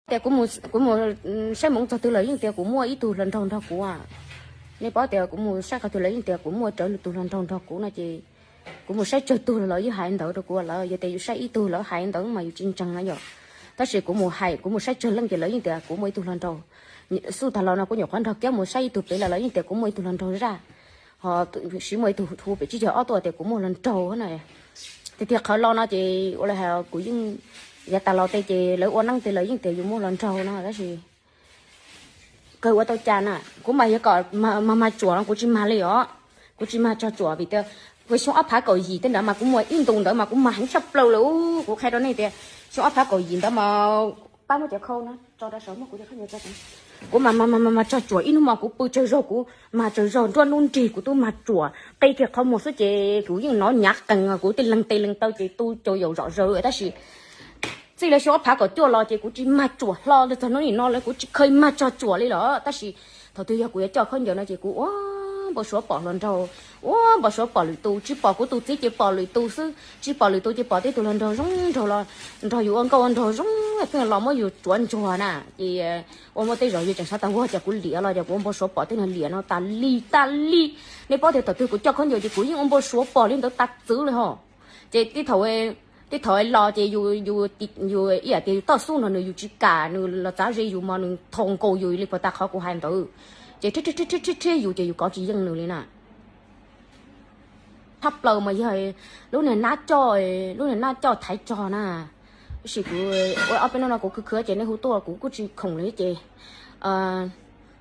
Tias kuv mus saib hmoov txog twg lawv yeej tias kuv muaj ib tug hluas nraug nrog kuv. Nej paub tias kuv mus saib qhov twg lawv yeej tias kuv muaj rawv tus hluas nraug nrog kuv no ces kuv mus saib tsawg tug los lawv yeej hais ntawd rau kuv lawm. Yog tias yus saib ib tug lawv hais ntawd mas yus tsis ntseeg na yom. Tab sis kuv mus hais, kuv mus saib tsawg leej ces lawv yeej tias kuv muaj ib tug hluas nraug. Xub tas los no kuv nyuam qhuav nrog kiab mus saib ib tug pem los lawv yeej tias kuv muaj ib tug hluas nraug zaj. Ho siv muaj ib tug hu pem tsib caug ob tuaj tias kuv muaj hluas nraug na. Tiag tiag qhov lo no ces ua li hais kuv yeej, yav tas los tej ces lawv ua neeb tej lawv yeej tias yus muaj hluas nraug no tab sis kawg ua tau cas na. Kuv mas yog kom mag mag tsuam no kuv tsis mag li os. Kuv tsis mag tsog tsuam vim tias xyoo ob phav kaum yim tej ntawd mas kuv muaj ib ntus ntawd mas kuv mag heev tshaj plaws lawm. Kuv qhia rau nej tias xyoo ob phav kaum yim ntawd mas, pab muab cov khau no tso rau saum muab kuv cov khau no tso. Kuv mas mag mag mag tsog tsuam ib hnub mas kuv pw tsawg zaug kuv mag tsawg zaug, nruab hnub nrig kuv twb mag tsuam, qi kiag qhov muag xwb ces kuv yeej hnov nyav qees, kuv tej leeg tes leeg taw ces tu cau yaum zom zaws tab sis txij li xyoo ob phav kaum cuaj los ces kuv tsis mag tsuam hlo li, txog hnub nim no lawm kuv tsis kheev mag tsog tsuam li lawm. Tab sis thaum twg yog kuv yuav coj khaub ncaws no ces kuv ua npau suav pom hluas nraug, ua npau suav pom lwm tus, tsis pom kuv tus txiv ces pom lwm tus xwb, tsis pom lwm tus ces pom tej tus hluas nraug zoo nraug los nrog yus ua nkauj ua nraug zoo, pheej los muab yus tsuav ntsuag na ces ua muaj tej zaum yus tseem sawv tas vog ces kuv liam los ces kuv ua npau suav pom tej niag liam no tas li tas li. Nej paub tias thaum twg kuv coj khaub ncaws ces kuv yeej ua npau suav pom li ntawd tas txwv li ho. Ces tej thaum los ces yus, yus ib yam tias yus toj xub nrog nws yus tsis kam nws los txav ze yus mas nws thau nkaus yus li puag ta qhov kuv hais ntawd. Ces rhiab rhiab rhiab yus ces yus kov tsis yeej nws li na. Tshaj plaws mas yog lub niag nab coj, lub niag nab coj thaiv tsog na. Tab sis kuv ua ob peb hnub no kuv khwv khwv ces nej hu tuaj kuv kuj tsis khoom li ces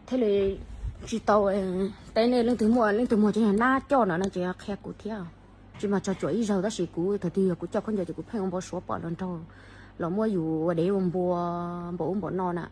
thiaj li tsis tau teb nej. Leej twg muaj, leej twg muag cov niag nab coj no no ces qhia kuv thiab. Tsis mag tsog tsuam ib zaug tab sis kuv thaum twg yog kuv coj khaub ncaws ces kuv pheej ua npau suav pom hluas nraug los muab yus ua dev ua npua, npaum ub npaum no na.